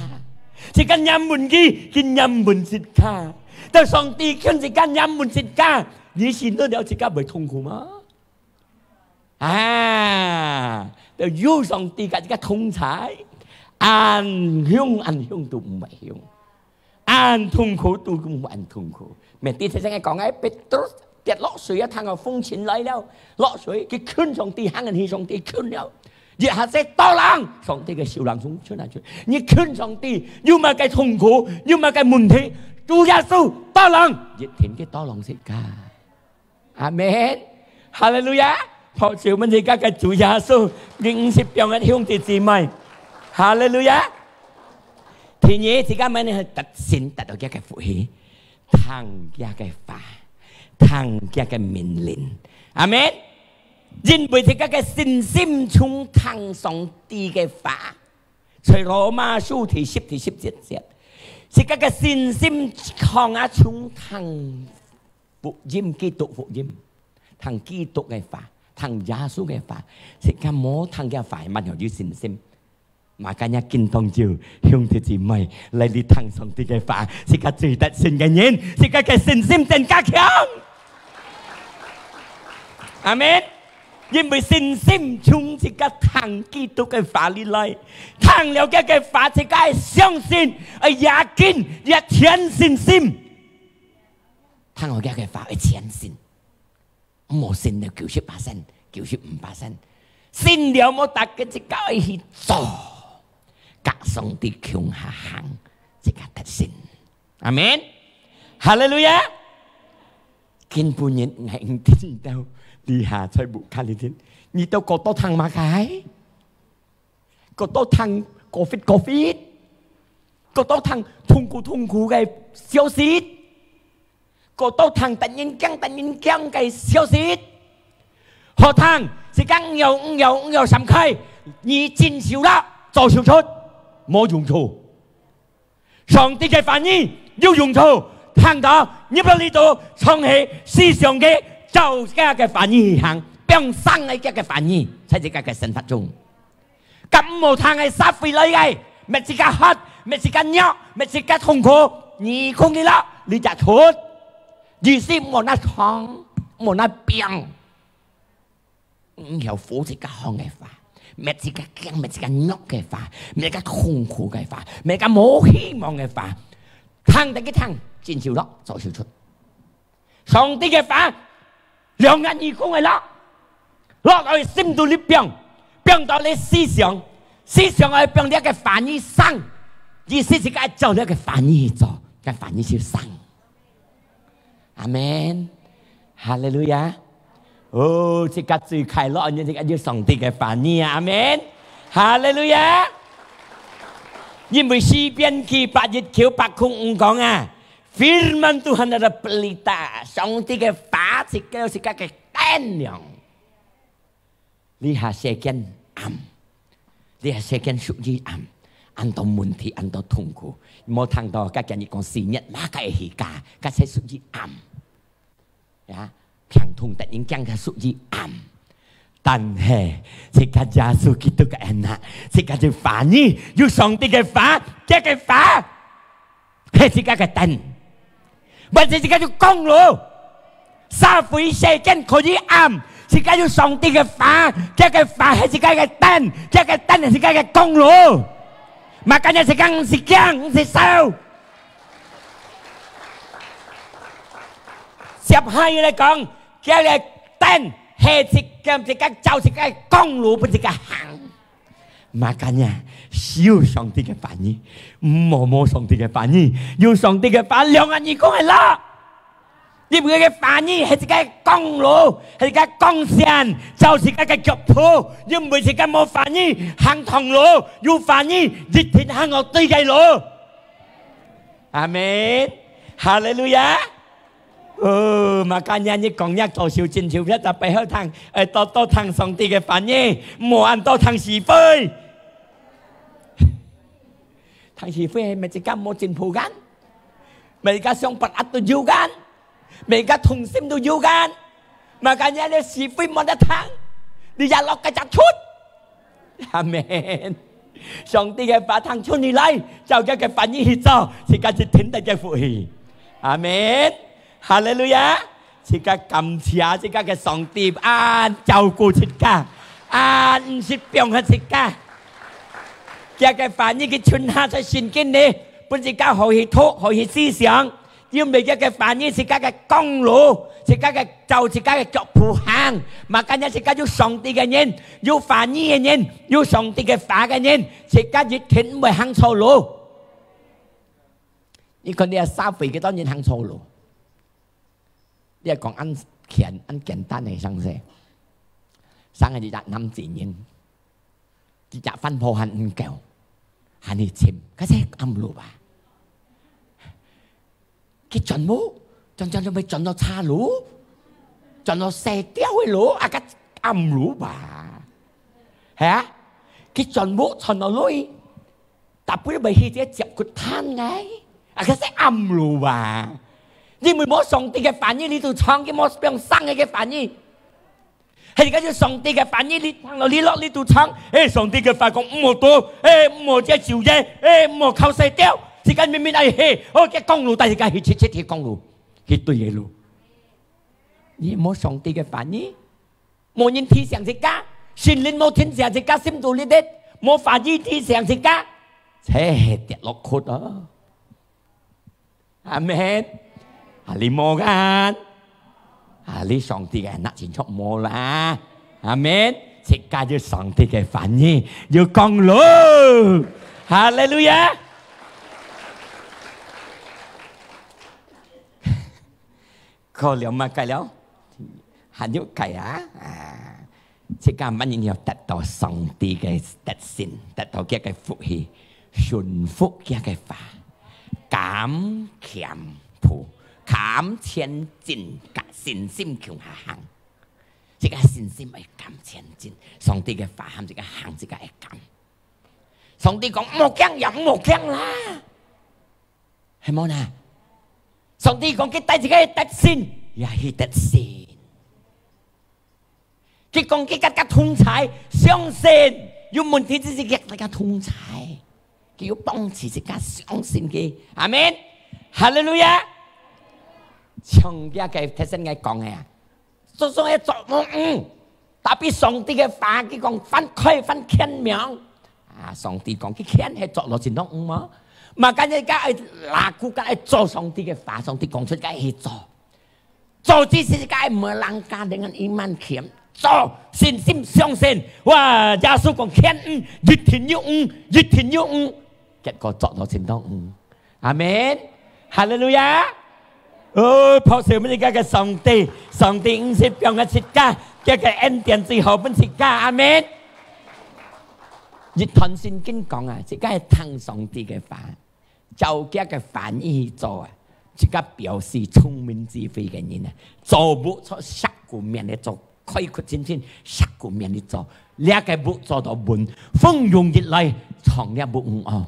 自家黏穩佢，佢黏穩自家。到上帝近自家，黏穩自家，你信得了自家會痛苦嗎？啊，到有上帝甲自家同在，恁凶恁凶都毋會凶，恁痛苦都毋會恁痛苦。Mati先生講个，Petrus跌落水啊，聽到風琴來了，落水，佢近上帝，行人去上帝近了。一下子倒浪，上帝个手冷風吹來吹，你近上帝，有麼个痛苦，有麼个問題，主耶穌倒浪，一定佢倒浪自家。阿門。哈利路亞。拍手分自家个主耶穌，你毋識放个兄弟姊妹。哈利路亞。第二，自家乜呢得勝，得到佢个福氣，聽佢个話，聽佢个命令。阿門。因為自家个信心從聽上帝个話，在羅馬書第十、第十一節，自家个信心強啊，從聽 福音，基督福音，聽基督个話，聽耶穌个話，自家無聽佢話，乜有信心。Makanya今當晝，兄弟姊妹，來你聽上帝个話，自家最得勝个人，自家个信心增加強。阿門。因為信心從自家聽基督个話裡來，聽了佢个話，自家相信，愛yakin，愛全信心。 聽好佢个話，愛全信，毋好信到九十percent、九十五percent。信了無得个，自家愛去做，甲上帝共下行，自家得勝。阿門。哈利路亞。今晡日𠊎聽到這下在屋下裡頭，你都過到聽麼个？ 過到聽covid，covid，過到聽痛苦，痛苦个消息，過到聽得人驚，得人驚个消息。好聽，自家毋要，毋要，毋要閃開，你真受了，做手術，無用處。 上帝个話語有用處，聽到入到裡肚，常係思想个，照佢个話語去行，放生个佢个話語，在自家个生活中。甲毋好聽个社會來个，搣自家渴，搣自家弱，搣自家痛苦，你空佢了，你就出。意思毋好那痛，毋好那病。 毋曉扶自家行个話，搣自家驚，搣自家弱个話，搣自家痛苦个話，搣自家無希望个話，聽得佢聽，真受落，做手術。上帝个話，兩眼耳公个落，落到你心肚裡放，放到你思想，思想愛放這个話語生，意思自家愛照這个話語去做，該話語就生。 阿門。哈利路亞。哦，自家最快樂，因為自家有上帝个話語啊。阿門。哈利路亞。因為詩篇記百一九百空五講啊，firman Tuhan adalah pelita，上帝个話係自家个燈亮。 這下世間暗，這下世間屬於暗，恁多問題，恁多痛苦。無聽到，甲今日講四月，麼个係假，該係屬於暗。呀，病痛得人驚，該屬於暗。但係，自家耶穌基督个anak，自家就話語，有上帝个話，佢个話， 係自家个燈，毋係自家就光路。社會世間可以暗，自家有上帝个話，佢个話係自家个燈，佢个燈係自家个光路。Makanya自家毋使驚，毋使愁。接下來講，佢个燈係自家，自家照自家个光路，分自家行。 Makanya，有上帝个話語，毋好無上帝个話語。有上帝个話，兩眼耳公个落。因為个話語係自家个光路，係自家个光線，照自家个腳步。因為自家無話語，行通路，有話語，一定行到對个路。阿門。哈利路亞。哦，makanya你講若左手正手，別隻背後聽，愛多多聽上帝个話語，莫恁多聽是非。聽是非係每一個無進步間，每一個想法都有間，每一個痛心都有間。Makanya你是非莫得聽，你也落該隻出。阿門。上帝个話聽出你來，照佢个話語去做，自家就聽得个福氣。阿門。哈利路亞。自家感謝自家个上帝，恁照顧自家，恁毋識放下自家。佢个話語佢存下在聖經裡，分自家好去讀，好去思想。 因為佢个話語自家个講路，自家个照自家个腳步行。Makanya自家有上帝个人，有話語个人，有上帝个話个人，自家一定毋會行錯路。你看這社會幾多人行錯路？你講恁簡，恁簡單个常識，生个一隻男子人， 佢隻飯泡還毋夠，還去尋，該係暗路吧？佢轉屋，轉轉就會轉到岔路，轉到踅條个路，啊，該暗路吧？係啊？佢轉屋轉到來，tapi會去這接骨攤个，啊，該係暗路吧？因為無上帝个話語，你都唱佢無放生个話語。 係，該就上帝个話語，你聽了，你落，你都唱。誒，上帝个話講，毋好做，誒，毋好食酒煙，誒，毋好剾踅條。自家明明愛去，哦，佢講路，但係自家去直直去講路，去對个路。你無上帝个話語，無人提醒自家，聖靈無提醒自家，心肚裡底，無話語提醒自家，這係跌落窟啊！ 阿門。啊，你無kan？啊，你上帝个，拿清楚無啦？阿門。自家有上帝个話語，有講路。哈利路亞。過了麼个了？還有个啊？啊， 自家萬人要得到上帝个德性，得到佢个福氣，順服佢个話，敢謙卑，敢前進，佮信心共下行。自家信心愛敢前進，上帝个話喊自家行，自家愛敢。上帝講，莫驚，也莫驚啦。 係無呢？上帝講，佢帶自家个德性，也去得勝。佢講，佢佮自家同在，相信，有問題就係佢佮自家同在。佢有幫助自家相信佢。阿門。哈利路亞。像這个頭先𠊎講个啊， 做總係做毋，嗯，tapi上帝个話，佢講，還開，還牽命。啊，上帝講，佢牽係做落盡多，嗯，無？Makanya自家愛lakukan，愛做上帝个話，上帝講出，自家去做。做之前，自家愛melangkah dengan iman，謙，做，信心，相信。哇，耶穌講，牽，嗯，一定有，嗯，一定有，嗯。結果做落盡多，嗯。 阿門。哈利路亞。哦，拍手分自家个上帝，上帝毋識放下自家，佢个恩典最好分自家。阿門。一段聖經講啊，自家係聽上帝个話，照佢个話語去做啊，自家表示聰明智慧个人啊，做屋在石牯面个做，開闊清清，石牯面个做，這个屋做到穩，風湧一來，撞這屋毋哦。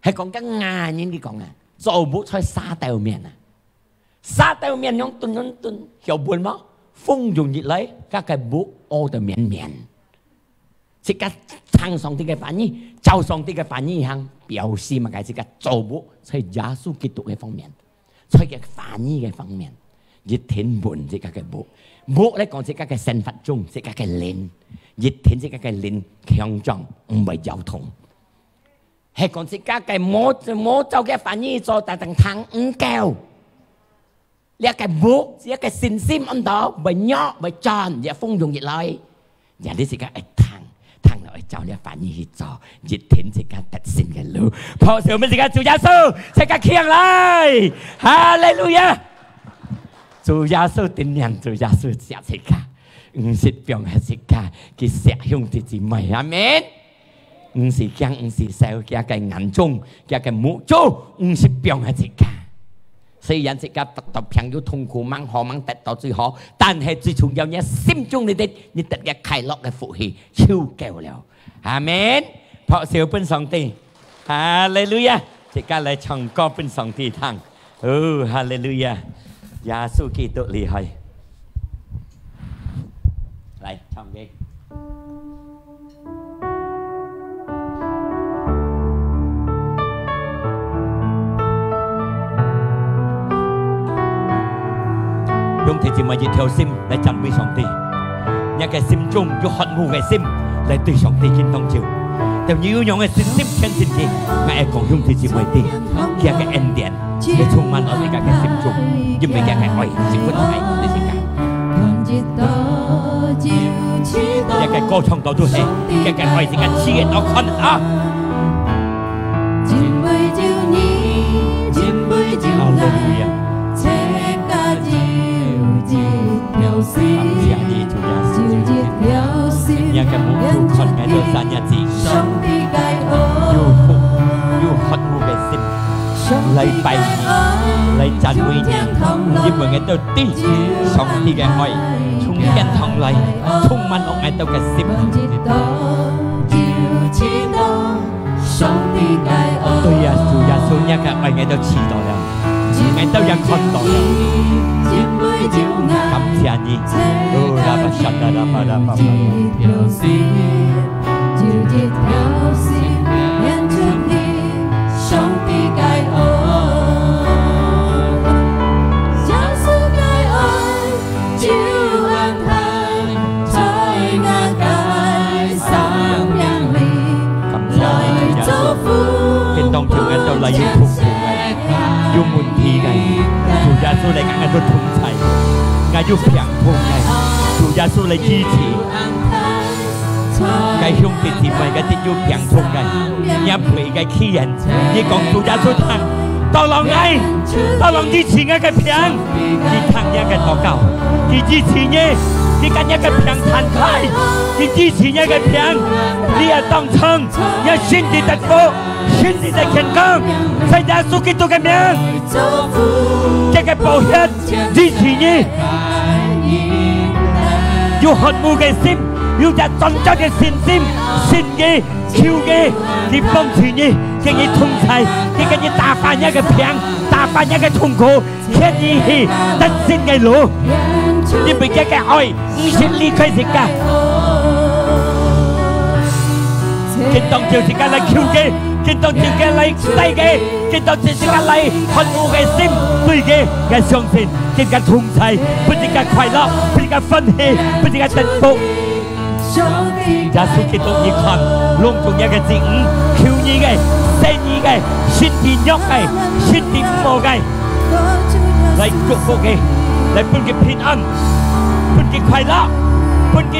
係講該雅人佢講啊，做屋在沙兜面啊，沙兜面樣蹲樣蹲，曉穩無？風湧一來，該个屋屙到綿綿。自家聽上帝个話語，照上帝个話語行，表示麼个？自家做屋在耶穌基督个方面，在佢話語个方面，一定穩自家个屋。屋來講自家个生活中，自家个靈，一定自家个靈強壯，毋會搖動。 係講自家个無，無照佢話語做，單單聽毋夠。這个屋，這个信心恁多，會弱，會轉，這風湧一來，這你自家愛聽，聽了愛照這話語去做，一定自家得勝个路。拍手分自家主耶穌，自家強來！哈利路亞！主耶穌定然，主耶穌惜自家，毋識放下自家，佢惜兄弟姊妹。阿門。毋使驚，毋使愁，佢个眼中，佢个目珠，毋係放在自家。雖然自家得到病有痛苦，吂好吂得到最好，但係最重要，你心中你得，你得个快樂个福氣，就夠了。阿門。拍手分上帝。哈利路亞！自家來唱歌分上帝聽。哦，哈利路亞！耶穌基督厲害。來，唱歌。 兄弟姊妹，一條心來讚美上帝。若个心中有渴慕个心，來對上帝敬拜主。當你有樣个信心，相信佢，𠊎愛講兄弟姊妹知，佢个恩典，佢充滿了自家个心中，因為佢个愛，十分大，你自家。 這个歌唱到都係，這个愛自家試个到看啊！哈利路亞！感謝你，主耶穌，你个目珠看𠊎兜三日子，有福，有渴慕个心。 來拜你，來讚美你，因為𠊎兜知上帝个愛從天堂來，充滿了𠊎兜个心。對呀，主耶穌，若个愛𠊎兜試到了，𠊎兜也看到了。感謝你。哦，拉巴沙达拉巴拉巴巴。 就一條心，獻出去，上帝个愛。耶穌个愛，就安泰在𠊎个生命裡，來祝福。今當中𠊎兜來有痛苦个，有問題个，主耶穌來同𠊎兜同在，𠊎有病痛个，主耶穌來醫治。 𠊎兄弟姊妹，𠊎兜有病痛个，若陪个去人，你講主耶穌聽，tolong𠊎，tolong醫治𠊎个病，佢聽若个禱告，佢醫治你，佢將若个病攤開，佢醫治若个病，你也當成，也身體得福，身體得健康，在耶穌基督个名，這个寶血 支持你。有渴慕个心，有隻專注个信心，信佢，求佢，佢幫助你，佢同你同在，佢同你打敗若个病，打敗若个痛苦，牽你去得勝个路。因為佢个愛毋識離開自家。今當晝自家來求佢，今當晝自家來拜佢，今當晝自家來渴慕个心，對佢个相信，佢个同在，分自家快樂，分自家歡喜，分自家得福。耶穌基督，你看，攏總若个子女，求你个，惜你个，身體弱个，身體無个， 來祝福佢，來分佢平安，分佢快樂，分佢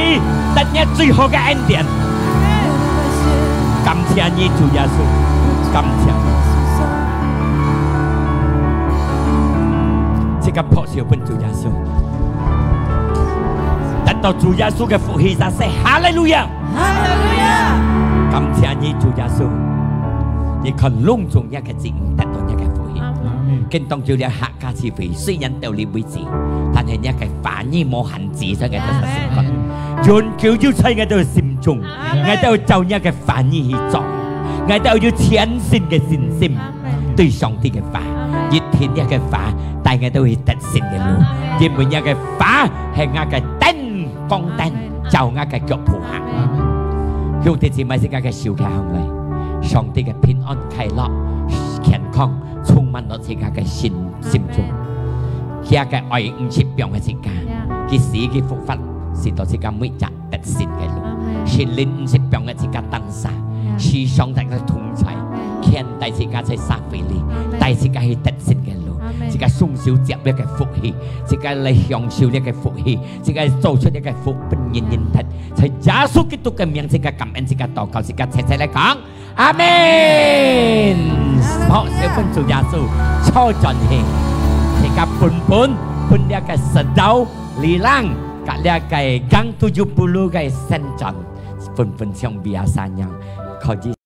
得若最好个恩典。感謝你，主耶穌，感謝你。自家拍手分主耶穌，得到主耶穌个福氣，大聲哈利路亞！ 哈利路亞！感謝你，主耶穌。你看，攏總若个子女得到若个福氣。阿們。今當晝這客家聚會，雖然到這為止，但係若个話語無限制在𠊎兜个心肝，永久就在𠊎兜个心中。阿們。𠊎兜照若个話語去做，𠊎兜有全新个信心，阿們。對上帝个話，阿們。一定若个話帶𠊎兜去得勝个路，阿們。因為若个話係𠊎个燈。 光燈，阿們。照𠊎个腳步行。阿們。兄弟姊妹，自家个手擎䟘來，上帝个平安、快樂、健康，充滿到自家个心，阿們。心中。佢个愛毋識放个自家，呀。佢死，佢復活，使到自家每隻得勝个路。阿們。聖靈毋識放个自家單儕，呀。時常在佢同在，阿們。牽帶自家在社會裡，阿們。帶自家去得勝个路，阿們。自家雙手接這个福氣，自家來享受這个福氣。 自家做出這个福分人人得，在耶穌基督个名，自家感恩，自家禱告，自家齊齊來講，阿們。好，這份主耶穌超讚氣，自家本本分這个sedau lilang，甲這个gang tujuh puluh个聖戰，分分像biasanya。看一